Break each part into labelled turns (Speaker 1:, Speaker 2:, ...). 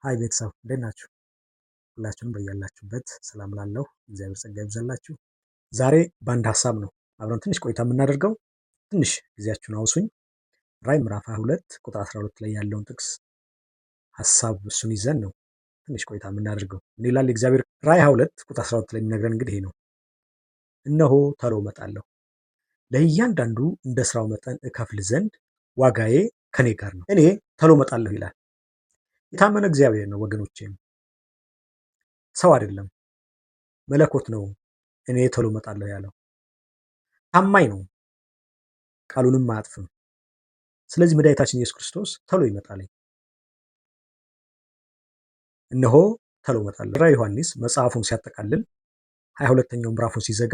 Speaker 1: Hi ቤተሰብ፣ እንዴት ናችሁ? ሁላችሁንም በያላችሁበት ሰላም ላለሁ እግዚአብሔር ጸጋ ይብዛላችሁ። ዛሬ በአንድ ሀሳብ ነው አብረን ትንሽ ቆይታ የምናደርገው። ትንሽ ጊዜያችሁን አውሱኝ። ራዕይ ምዕራፍ 22 ቁጥር 12 ላይ ያለውን ጥቅስ ሀሳብ እሱን ይዘን ነው ትንሽ ቆይታ የምናደርገው። ምን ይላል እግዚአብሔር? ራዕይ 22 ቁጥር 12 ላይ የሚነግረን እንግዲህ ይሄ ነው። እነሆ ቶሎ እመጣለሁ፣ ለእያንዳንዱ እንደ ስራው መጠን እከፍል ዘንድ ዋጋዬ ከኔ ጋር ነው። እኔ ቶሎ እመጣለሁ ይላል። የታመነ እግዚአብሔር ነው ወገኖቼም፣ ሰው አይደለም፣ መለኮት ነው። እኔ ቶሎ እመጣለሁ ያለው ታማኝ ነው፣ ቃሉንም አያጥፍም። ስለዚህ መድኃኒታችን ኢየሱስ ክርስቶስ ቶሎ ይመጣል። እነሆ ቶሎ እመጣለሁ። ራዕየ ዮሐንስ መጽሐፉን ሲያጠቃልል 22ኛው ምዕራፉን ሲዘጋ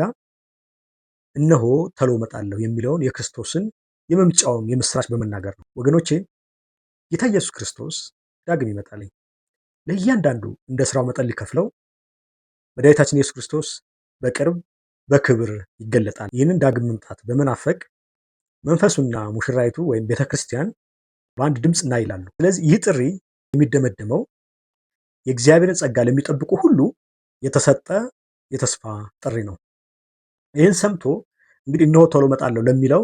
Speaker 1: እነሆ ቶሎ እመጣለሁ የሚለውን የክርስቶስን የመምጫውን የምስራች በመናገር ነው። ወገኖቼ፣ ጌታ ኢየሱስ ክርስቶስ ዳግም ይመጣል። ለእያንዳንዱ እንደ ስራው መጠን ሊከፍለው መድኃኒታችን ኢየሱስ ክርስቶስ በቅርብ በክብር ይገለጣል። ይህንን ዳግም መምጣት በመናፈቅ መንፈሱና ሙሽራይቱ ወይም ቤተክርስቲያን በአንድ ድምፅ ና ይላሉ። ስለዚህ ይህ ጥሪ የሚደመደመው የእግዚአብሔርን ጸጋ ለሚጠብቁ ሁሉ የተሰጠ የተስፋ ጥሪ ነው። ይህን ሰምቶ እንግዲህ እነሆ ቶሎ እመጣለሁ ለሚለው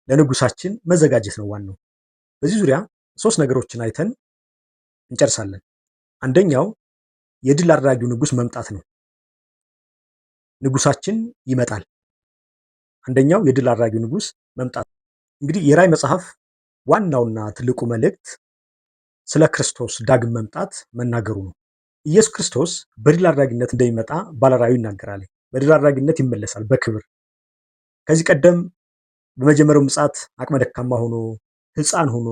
Speaker 1: ለንጉሳችን መዘጋጀት ነው ዋናው። በዚህ ዙሪያ ሶስት ነገሮችን አይተን እንጨርሳለን። አንደኛው የድል አድራጊው ንጉስ መምጣት ነው። ንጉሳችን ይመጣል። አንደኛው የድል አድራጊው ንጉስ መምጣት። እንግዲህ የራዕይ መጽሐፍ ዋናውና ትልቁ መልእክት ስለ ክርስቶስ ዳግም መምጣት መናገሩ ነው። ኢየሱስ ክርስቶስ በድል አድራጊነት እንደሚመጣ ባለራዕዩ ይናገራል። በድል አድራጊነት ይመለሳል በክብር። ከዚህ ቀደም በመጀመሪያው ምጽአት አቅመ ደካማ ሆኖ፣ ሕፃን ሆኖ፣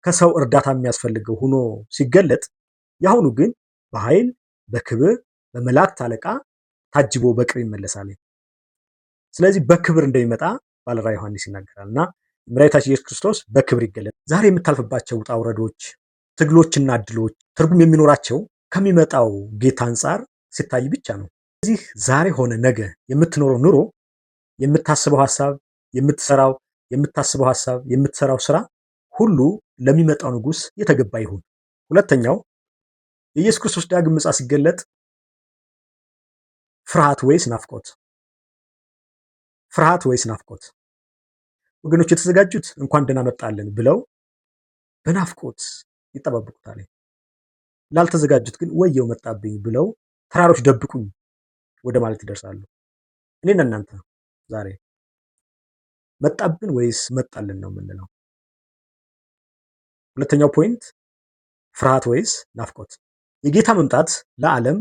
Speaker 1: ከሰው እርዳታ የሚያስፈልገው ሆኖ ሲገለጥ፣ የአሁኑ ግን በኃይል፣ በክብር፣ በመላእክት አለቃ ታጅቦ በቅርብ ይመለሳል። ስለዚህ በክብር እንደሚመጣ ባለራዕይ ዮሐንስ ይናገራል እና መድኃኒታችን ኢየሱስ ክርስቶስ በክብር ይገለጣል። ዛሬ የምታልፍባቸው ውጣ ውረዶች፣ ትግሎችና እድሎች ትርጉም የሚኖራቸው ከሚመጣው ጌታ አንጻር ሲታይ ብቻ ነው። ስለዚህ ዛሬ ሆነ ነገ የምትኖረው ኑሮ፣ የምታስበው ሀሳብ፣ የምትሰራው የምታስበው ሀሳብ፣ የምትሰራው ስራ ሁሉ ለሚመጣው ንጉስ የተገባ ይሁን። ሁለተኛው የኢየሱስ ክርስቶስ ዳግም ምጽአት ሲገለጥ ፍርሃት ወይስ ናፍቆት? ፍርሃት ወይስ ናፍቆት? ወገኖች፣ የተዘጋጁት እንኳን ደህና መጣልን ብለው በናፍቆት ይጠባበቁታል። ላልተዘጋጁት ግን ወየው መጣብኝ ብለው ተራሮች ደብቁኝ ወደ ማለት ይደርሳሉ። እኔና እናንተ ዛሬ መጣብን ወይስ መጣልን ነው የምንለው? ሁለተኛው point ፍርሃት ወይስ ናፍቆት? የጌታ መምጣት ለዓለም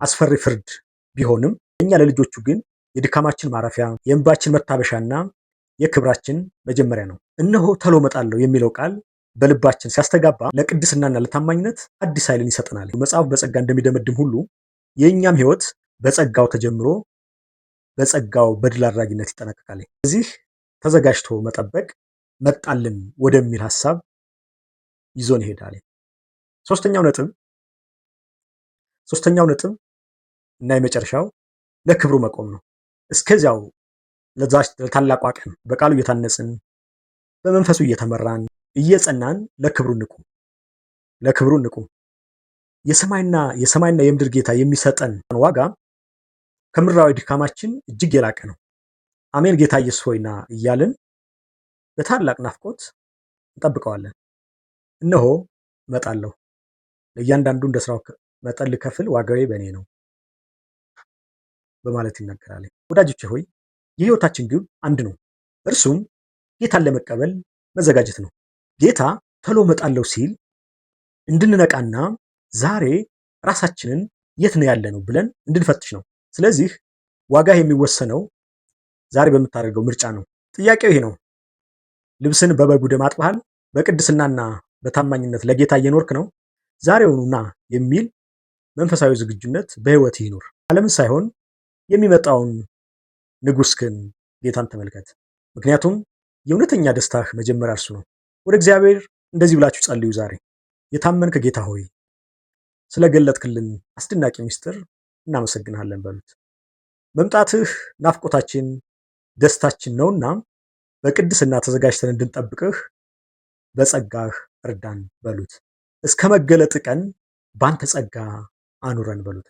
Speaker 1: አስፈሪ ፍርድ ቢሆንም እኛ ለልጆቹ ግን የድካማችን ማረፊያ፣ የእንባችን መታበሻና የክብራችን መጀመሪያ ነው። እነሆ ቶሎ እመጣለሁ የሚለው ቃል በልባችን ሲያስተጋባ ለቅድስናና ለታማኝነት አዲስ ኃይልን ይሰጠናል። መጽሐፍ በጸጋ እንደሚደመድም ሁሉ የእኛም ሕይወት በጸጋው ተጀምሮ በጸጋው በድል አድራጊነት ይጠናቀቃል። እዚህ ተዘጋጅቶ መጠበቅ መጣልን ወደሚል ሀሳብ ይዞን ይሄዳል። ሶስተኛው ነጥብ እና የመጨረሻው ለክብሩ መቆም ነው። እስከዚያው ለዛች ለታላቋ ቀን በቃሉ እየታነጽን፣ በመንፈሱ እየተመራን፣ እየጸናን ለክብሩ እንቁም። ለክብሩ እንቁም። የሰማይና የምድር ጌታ የሚሰጠን ዋጋ ከምድራዊ ድካማችን እጅግ የላቀ ነው። አሜን ጌታ ኢየሱስ ሆይ ና እያልን በታላቅ ናፍቆት እንጠብቀዋለን። እነሆ እመጣለሁ፣ ለእያንዳንዱ እንደ ስራው መጠን ልከፍል ዋጋዬ በእኔ ነው በማለት ይናገራል። ወዳጆቼ ሆይ፣ የህይወታችን ግብ አንድ ነው። እርሱም ጌታን ለመቀበል መዘጋጀት ነው። ጌታ ቶሎ እመጣለሁ ሲል እንድንነቃና ዛሬ ራሳችንን የት ነው ያለነው ብለን እንድንፈትሽ ነው። ስለዚህ ዋጋ የሚወሰነው ዛሬ በምታደርገው ምርጫ ነው። ጥያቄው ይሄ ነው። ልብስህን በበጉ ደም አጥበሃል? በቅድስናና በታማኝነት ለጌታ እየኖርክ ነው? ዛሬውኑ ና የሚል መንፈሳዊ ዝግጁነት በህይወትህ ይኑር። ዓለምን ሳይሆን የሚመጣውን ንጉሥህን ጌታን ተመልከት። ምክንያቱም የእውነተኛ ደስታህ መጀመሪያ እርሱ ነው። ወደ እግዚአብሔር እንደዚህ ብላችሁ ጸልዩ። ዛሬ የታመንክ ጌታ ሆይ፣ ስለገለጥክልን አስደናቂ ምስጢር እናመሰግንሃለን በሉት። መምጣትህ ናፍቆታችን፣ ደስታችን ነውና በቅድስና ተዘጋጅተን እንድንጠብቅህ በጸጋህ እርዳን በሉት። እስከ መገለጥ ቀን በአንተ ጸጋ አኑረን በሉት።